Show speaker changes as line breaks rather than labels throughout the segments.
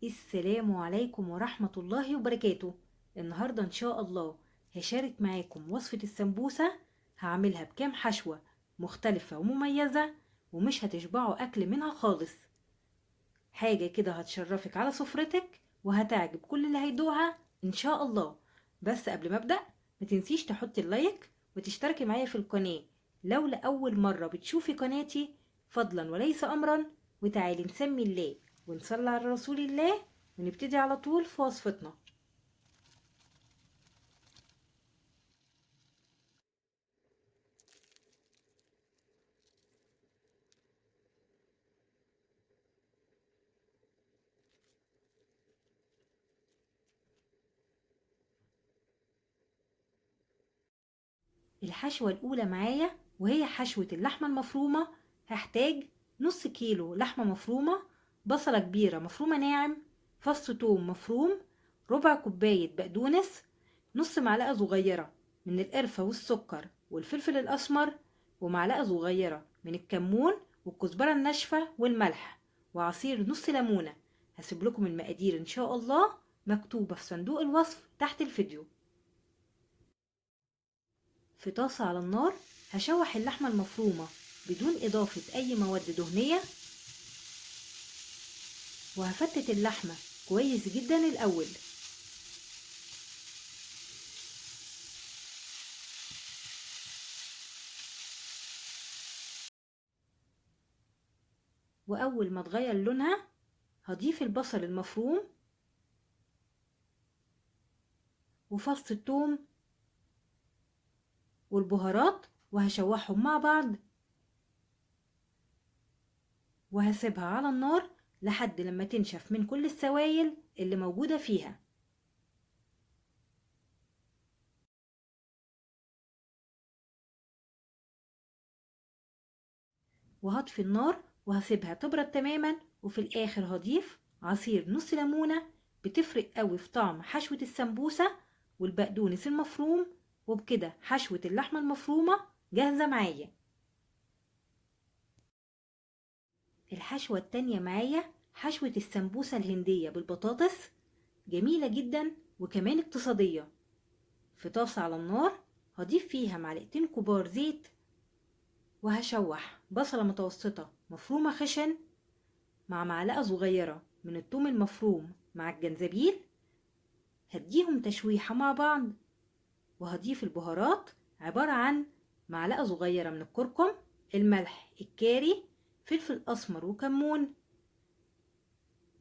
السلام عليكم ورحمة الله وبركاته. النهاردة إن شاء الله هشارك معاكم وصفة السمبوسة. هعملها بكام حشوة مختلفة ومميزة ومش هتشبعوا أكل منها خالص. حاجة كده هتشرفك على سفرتك وهتعجب كل اللي هيدوقها إن شاء الله. بس قبل ما أبدأ ما تنسيش تحطي اللايك وتشتركي معايا في القناة لو لأول مرة بتشوفي قناتي، فضلا وليس أمرا. وتعالي نسمي الله ونصلي على رسول الله ونبتدي على طول في وصفتنا. الحشوة الأولى معايا وهي حشوة اللحمة المفرومة. هحتاج نص كيلو لحمة مفرومة، بصلة كبيرة مفرومة ناعم، فص توم مفروم، ربع كوباية بقدونس، نص معلقة صغيرة من القرفة والسكر والفلفل الأسمر، ومعلقة صغيرة من الكمون والكزبرة الناشفة والملح، وعصير نص ليمونة. هسيب لكم المقادير إن شاء الله مكتوبة في صندوق الوصف تحت الفيديو. في طاسة على النار هشوح اللحمة المفرومة بدون إضافة أي مواد دهنية، وهفتت اللحمة كويس جدا الأول. وأول ما تغير لونها هضيف البصل المفروم وفص الثوم والبهارات وهشوحهم مع بعض، وهسيبها على النار لحد لما تنشف من كل السوائل اللي موجودة فيها. وهطفي النار وهسيبها تبرد تماما، وفي الاخر هضيف عصير نص ليمونة، بتفرق قوي في طعم حشوة السمبوسة والبقدونس المفروم. وبكده حشوة اللحمة المفرومة جاهزة معايا. الحشوة التانية معايا حشوة السمبوسة الهندية بالبطاطس، جميلة جدا وكمان اقتصادية. في طاسة على النار هضيف فيها معلقتين كبار زيت، وهشوح بصلة متوسطة مفرومة خشن مع معلقة صغيرة من الثوم المفروم مع الجنزبيل، هديهم تشويحة مع بعض. وهضيف البهارات عبارة عن معلقة صغيرة من الكركم، الملح، الكاري، فلفل أسمر وكمون،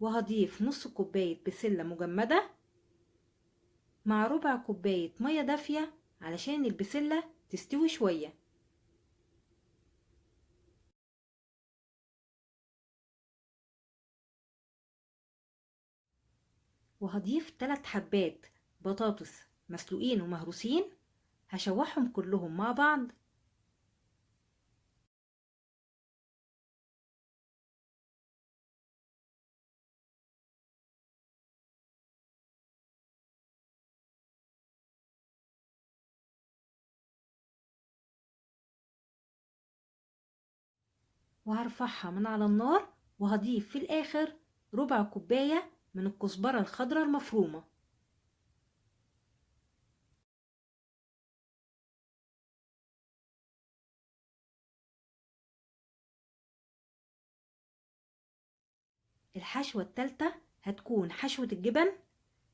وهضيف نص كوباية بسلة مجمدة مع ربع كوباية مية دافية علشان البسلة تستوي شوية. وهضيف 3 حبات بطاطس مسلوقين ومهروسين، هشوحهم كلهم مع بعض. وهرفعها من على النار، وهضيف في الآخر ربع كوباية من الكزبرة الخضراء المفرومة. الحشوة التالتة هتكون حشوة الجبن.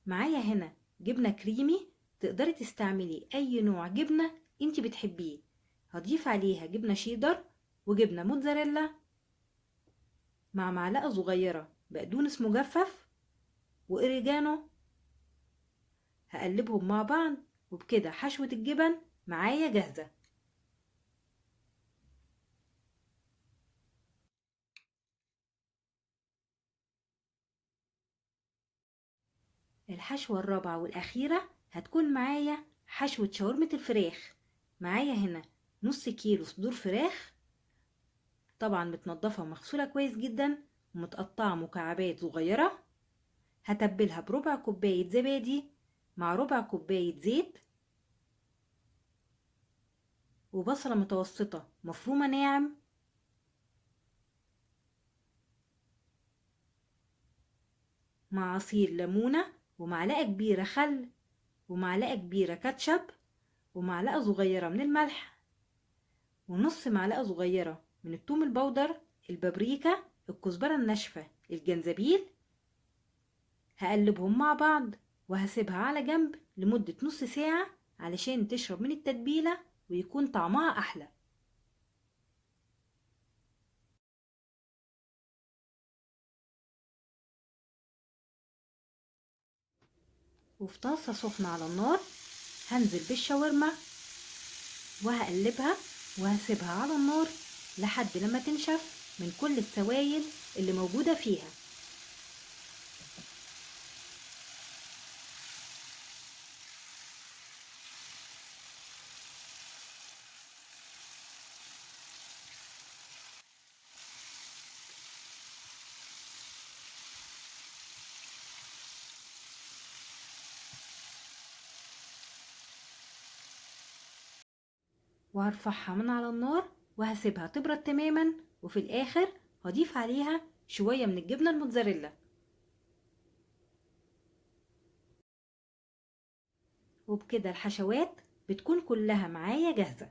معايا هنا جبنة كريمي، تقدري تستعملي أي نوع جبنة انتي بتحبيه. هضيف عليها جبنة شيدر وجبنة موتزاريلا مع معلقة صغيرة بقدونس مجفف وإريجانو، هقلبهم مع بعض. وبكده حشوة الجبن معايا جاهزة. الحشوة الرابعة والأخيرة هتكون معايا حشوة شاورمة الفراخ. معايا هنا نص كيلو صدور فراخ، طبعا متنضفة ومغسولة كويس جدا ومتقطعة مكعبات صغيرة. هتبلها بربع كوباية زبادي مع ربع كوباية زيت وبصلة متوسطة مفرومة ناعم، مع عصير ليمونة ومعلقة كبيرة خل ومعلقة كبيرة كاتشب ومعلقة صغيرة من الملح ونص معلقة صغيرة من الثوم البودر، البابريكا، الكزبرة الناشفة، الجنزبيل. هقلبهم مع بعض وهسيبها على جنب لمدة نص ساعة علشان تشرب من التتبيلة ويكون طعمها أحلى. وفي طاسة سخنة على النار هنزل بالشاورما وهقلبها وهسيبها على النار لحد لما تنشف من كل السوائل اللي موجودة فيها. وهرفعها من على النار وهسيبها تبرد تماما، وفي الاخر هضيف عليها شوية من الجبنة الموتزاريلا. وبكده الحشوات بتكون كلها معايا جاهزة: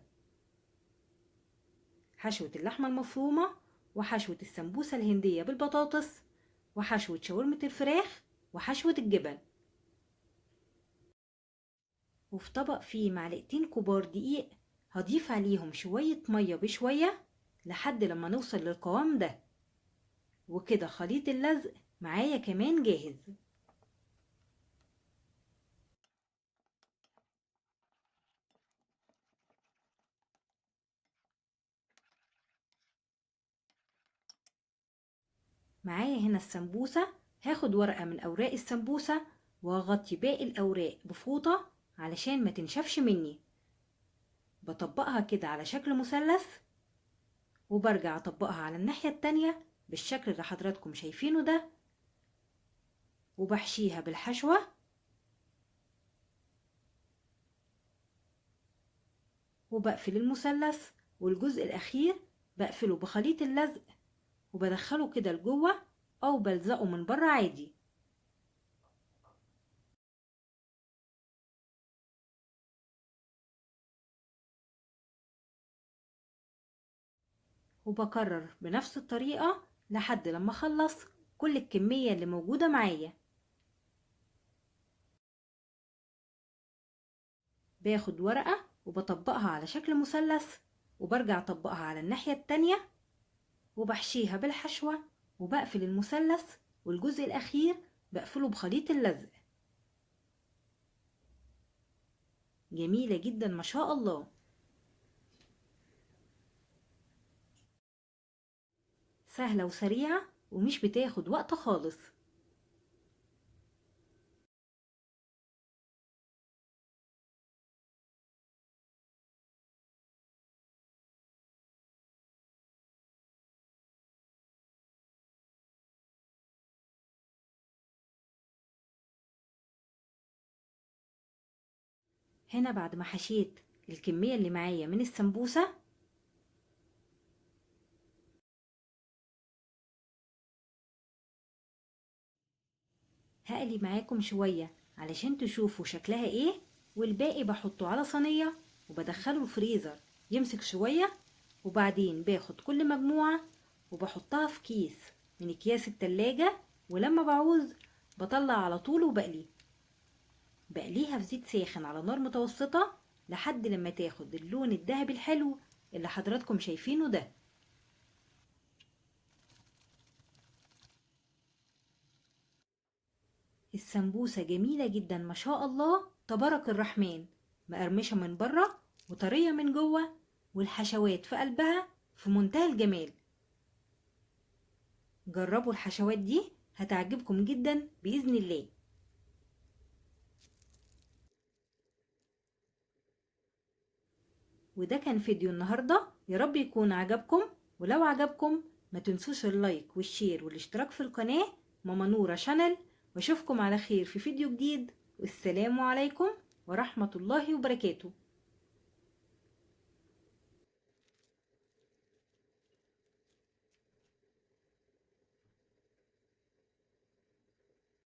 حشوة اللحمة المفرومة، وحشوة السمبوسة الهندية بالبطاطس، وحشوة شاورمة الفراخ، وحشوة الجبن. وفي طبق فيه معلقتين كبار دقيق هضيف عليهم شوية مية بشوية لحد لما نوصل للقوام ده. وكده خليط اللزق معايا كمان جاهز. معايا هنا السمبوسة، هاخد ورقة من أوراق السمبوسة وهغطي باقي الأوراق بفوطة علشان ما تنشفش مني. بطبقها كده على شكل مثلث، وبرجع اطبقها على الناحية التانية بالشكل اللي حضراتكم شايفينه ده، وبحشيها بالحشوة. وبقفل المثلث، والجزء الأخير بقفله بخليط اللزق وبدخله كده لجوه أو بلزقه من بره عادي. وبكرر بنفس الطريقة لحد لما اخلص كل الكمية اللي موجودة معايا. باخد ورقة وبطبقها على شكل مثلث، وبرجع اطبقها على الناحية التانية وبحشيها بالحشوة، وبقفل المثلث، والجزء الأخير بقفله بخليط اللزق. جميلة جدا ما شاء الله. سهلة وسريعة ومش بتاخد وقت خالص. هنا بعد ما حشيت الكمية اللي معايا من السمبوسة، هقلي معاكم شوية علشان تشوفوا شكلها ايه، والباقي بحطه على صينية وبدخله الفريزر يمسك شوية، وبعدين باخد كل مجموعة وبحطها في كيس من اكياس التلاجة، ولما بعوز بطلع على طول وبقليه. بقليها في زيت ساخن على نار متوسطة لحد لما تاخد اللون الذهبي الحلو اللي حضراتكم شايفينه ده. السمبوسة جميلة جدا ما شاء الله تبارك الرحمن، مقرمشة من بره وطرية من جوه، والحشوات في قلبها في منتهى الجمال. جربوا الحشوات دي هتعجبكم جدا بإذن الله. وده كان فيديو النهاردة، يا رب يكون عجبكم، ولو عجبكم ما تنسوش ال like وال share والاشتراك في القناة ماما نورة channel، واشوفكم على خير في فيديو جديد، والسلام عليكم ورحمة الله وبركاته.